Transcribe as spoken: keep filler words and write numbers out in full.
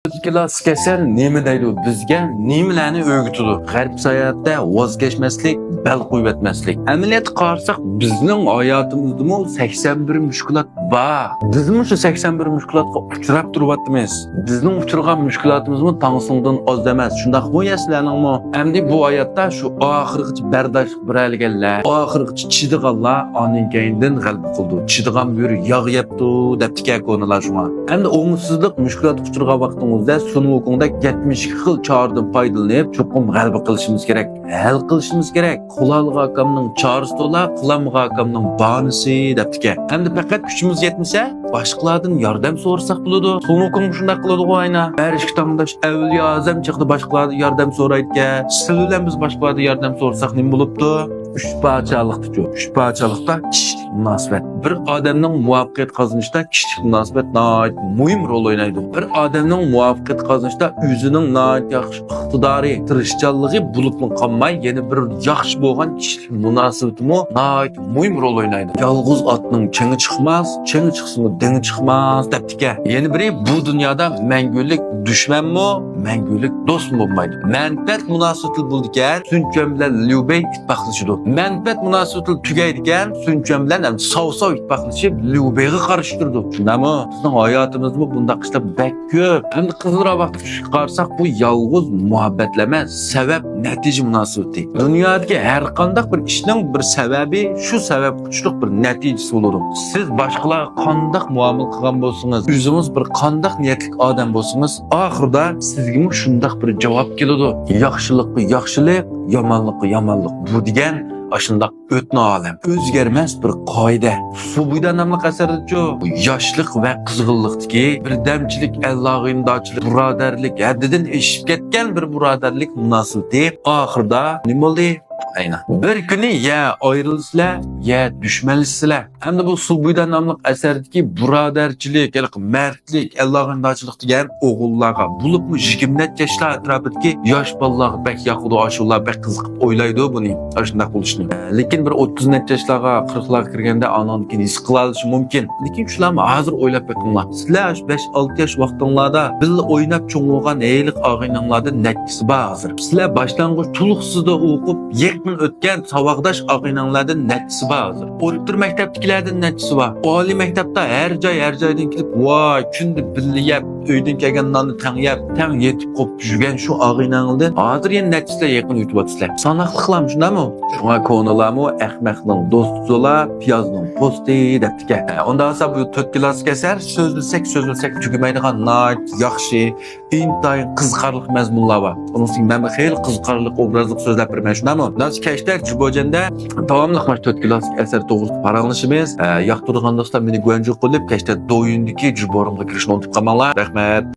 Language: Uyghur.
كلاسسىك ئەسەر نېمە دەيدۇ؟ بىزگە نېمىلەرنى ئۆگىتىدۇ؟ غەرب ساياھەتتە ۋاز كەچمەسلىك، بەل قويۇۋەتمەسلىك. ئەمەلىيەتتە قارىساق، بىزنىڭ ھاياتىمىزدىمۇ سەكسەن بىر مۈشكۈلات بار. بىزمۇ شۇ سەكسەن بىر مۈشكۈلاتقا ئۇچراپ تۇرۇۋاتىمىز. بىزنىڭ ئۇچرىغان مۈشكۈلاتىمىزمۇ تاڭسۇڭدىن ئاز ئەمەس. شۇنداقمۇ يا سىلەرنىڭمۇ؟ ئەمدى بۇ ھاياتتا شۇ ئاخىرغىچە بەرداشلىق بېرەلىگەنلەر، ئاخىرغىچە چىدىغانلار ئاندىن كەينىدىن غەلىبە قىلىدۇ. چىدىغان بۆرە ياغ يەپتۇ، دەپتىكەن كونىلار شۇڭا. ئەمدى ئوڭۇشسىزلىق، مۈشكۈلاتقا ئۇچرىغان ۋاقتىڭىزدا سۇن ۋۇكۇڭدەك يەتمىش ئىككى خىل چارىدىن پايدىلىنىپ، چوقۇم غەلىبە قىلىشىمىز كېرەك، ھەل قىلىشىمىز كېرەك. قىلالىغان ئاكامنىڭ چارىسى تولا، قىلالمىغان ئاكامنىڭ بانىسى، دەپتىكەن. ئەمدى پەقەت كۈچىمىز يەتمىسە، باشقىلاردىن ياردەم سورىساق بولىدۇ. سۇن ۋۇكۇڭمۇ شۇنداق قىلىدىغۇ ئاينا. بەرىشكە تاڭداش ئەۋلىيا ئازەم چېغىدا باشقىلاردىن ياردەم سورايدىكەن. سىز بىلەن بىز باشقىلاردىن ياردەم سورىساق نېمە بولۇپتۇ؟ ئۈچ پاچالىقتىچۇ؟ ئۈچ پاچالىقتا كىشىلىك مۇناسىۋەت. بىر ئادەمنىڭ مۇۋەپپەقىيەت قازىنىشتا كىشىلىك مۇناسىۋەت ناھايىتى مۇھىم رول ئوينايدۇ. بىر ئادەمنىڭ مۇۋەپپەقىيەت قازىنىشتا ئۆزىنىڭ ناھايىتى ياخشى ئىقتىدارى، تىرىشچانلىقى بولۇپلا قالماي، يەنە بىر ياخشى بولغان كىشىلىك مۇناسىۋىتىمۇ ناھايىتى مۇھىم رول ئوينايدۇ. يالغۇز ئاتنىڭ چېڭى چىقماس، چېڭى چىقسىمۇ دېڭى چىقماس، دەپتىكەن. يەنە بىرى، بۇ دۇنيادا مەڭگۈلۈك دۈشمەنمۇ، مەڭگۈلۈك دوستمۇ بولمايدۇ. مەنپەئەت مۇناسىۋىتى بولىدىكەن، سۈن چۈەن بىلەن ليۇ بېي ئىتتىپاقلىشىدۇ. مەنپەئەت مۇناسىۋىتى تۈگەيدىكەن، سۈن چۈەن بىلەن ئەمدى ساۋ ساۋ ئىتتىپاقلىشىپ، ليۇ بېيغا قارشى تۇرىدۇ. شۇنداقمۇ؟ بىزنىڭ ھاياتىمىزدىمۇ بۇنداق ئىشلار بەك كۆپ. ئەمدى قىزىل راۋاققا چۈشۈپ قارىساق، بۇ يالغۇز مۇھەببەتلەر ئەمەس، سەۋەب نەتىجە مۇناسىۋىتى. دۇنيادىكى ھەر قانداق بىر ئىشنىڭ بىر سەۋەبى، شۇ سەۋەبكە تۇتۇشلۇق بىر نەتىجىسى بولىدۇ. سىز باشقىلارغا قانداق مۇئامىلە قىلغان بولسىڭىز، ئۆزىڭىز بىر قانداق نىيەتلىك ئادەم بولسىڭىز، ئاخىرىدا سىزگىمۇ شۇنداق بىر جاۋاب كېلىدۇ. ياخشىلىققا ياخشىلىق، يامانلىققا يامانلىق. بۇ دېگەن ئاشۇنداق ئۆتنە ئالەم، ئۆزگەرمەس بىر قائىدە. سۇبۇيدا ناملىق ئەسەردىچۇ، ياشلىق ۋە قىزغىنلىقتىكى بىردەمچىلىك، ئەللاغىندارچىلىق، بۇرادەرلىك، ھەددىدىن ئېشىپ كەتكەن بىر بۇرادەرلىك مۇناسىۋىتى ئاخىرىدا نېمە بولدى؟ ئاينا. بىر كۈنى يا ئايرىلىسىلەر، يا دۈشمەنلىشىسىلەر. ئەمدى بۇ سۇبۇيدا ناملىق ئەسەردىكى بۇرادەرچىلىك، ھېلىقى مەرد ئەللاغىندارچىلىق دېگەن ئوغۇللارغا، بولۇپمۇ يىگىرمە نەچچە ياشلار ئەتراپىدىكى ياش بالىلارغا بەك ياقىدۇ، ئاشۇلار بەك قىزىقىپ ئويلايدۇ بۇنى، ئاشۇنداق بولۇشىنى. لېكىن بىر ئوتتۇز نەچچە ياشلارغا، قىرىقلارغا كىرگەندە ئانىڭدىن كېيىن ھېس قىلالىشى مۇمكىن. لېكىن شۇلارمۇ ھازىر ئويلاپ بېقىڭلار. سىلەر ئاشۇ بەش ئالتە ياش ۋاقتىڭلاردا بىللە ئويناپ چوڭ بولغان ھېلىقى ئاغىنەڭلاردىن نەچچىسى بار ھازىر؟ سىلەر باشلانغۇچ تولۇقسىزدا ئوقۇپ، يېقىن ئۆتكەن ساۋاقداش ئاغىنەڭلاردىن نەچچىسى بار ھازىر؟ ئوتتۇرا مەكتەپتىكىلەردىن نەچچىسى بار؟ ئالىي مەكتەپتە ھەر جاي، ھەر جايدىن كېلىپ، ۋاي، كۈندە بىللە يەپ، ئۆيدىن كەلگەن ناننى تەڭ يەپ، تەڭ يېتىپ قوپۇپ يۈرگەن شۇ ئاغىنەڭلىدىن ھازىر يەنە نەچچىسىلەر يېقىن ئۆتۈۋاتىسىلەر؟ ساناقلىقلارمۇ شۇنداقمۇ؟ شۇڭا كونىلارمۇ «ئەخمەقنىڭ دوستى زولا، پىيازنىڭ پوستى» دەپتىكەن. ئۇنداق بولسا بۇ تۆت كىلاسسىك ئەسەر سۆزلىسەك، سۆزلىسەك تۈگىمەيدىغان ناھايىتى ياخشى، ئىنتايىن قىزىقارلىق مەزمۇنلار بار. ئۇنىڭ ئۈستىگە مەن بىر خېلى قىزىقارلىق ئوبرازلىق سۆزلەپ بېرىمەن، شۇنداقمۇ؟ مۇنداق كەچتە جۈبوجەندە داۋاملىق مانا تۆت كىلاسسىك ئەسەر توغرىسىدا پاراڭلىشىمىز. ئە، ياقتۇرىدىغان دوستلار مېنى گۇەنجۇ قىلىپ، كەچتە دويىندىكى جۈبورۇمغا كىرىشنى ئۇنتۇپ قالماڭلار. رەھمەت.